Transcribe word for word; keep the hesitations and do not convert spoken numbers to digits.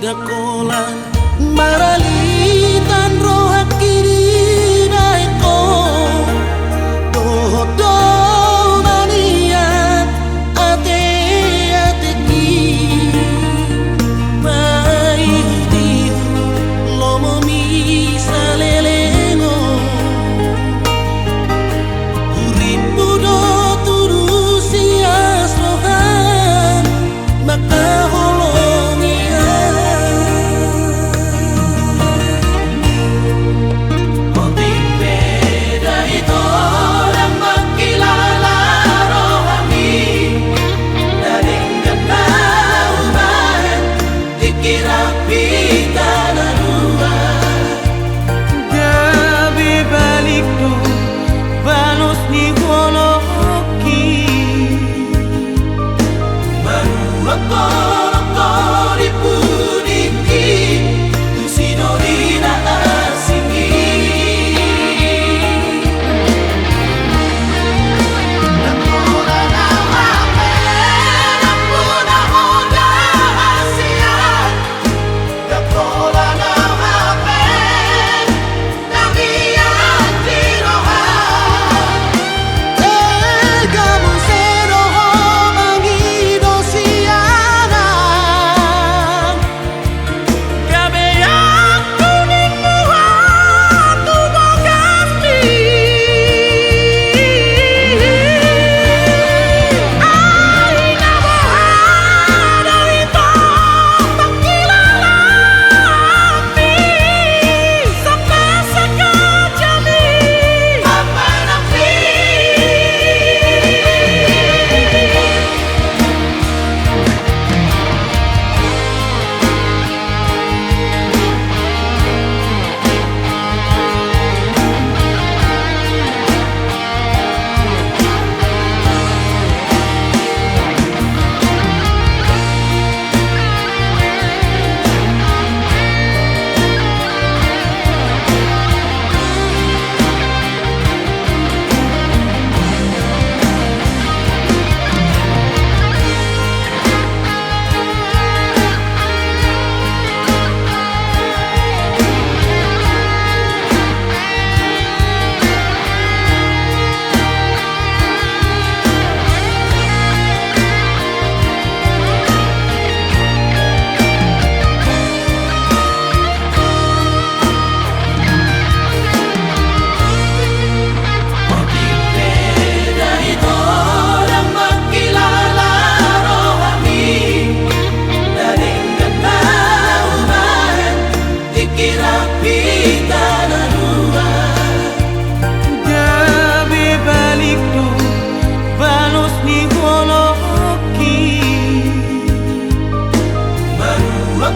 Holan maralitan rohangki dibahen ho, dohot do maniat ateatengki, paihutihut lomomi saleleng on. Hurimpu do tudu sias roham mangkaholongi au. Otik pe da ito dang mangkilala rohami, na denggan na hubahen tingki rap hita na dua. Gabe balik do balos ni holongki. Manuhot holongku di pudingki tu sidoli na asing i. Ndang pola na hape, ndang pola na hape. Gabe balik do balos ni holongki. Manuhot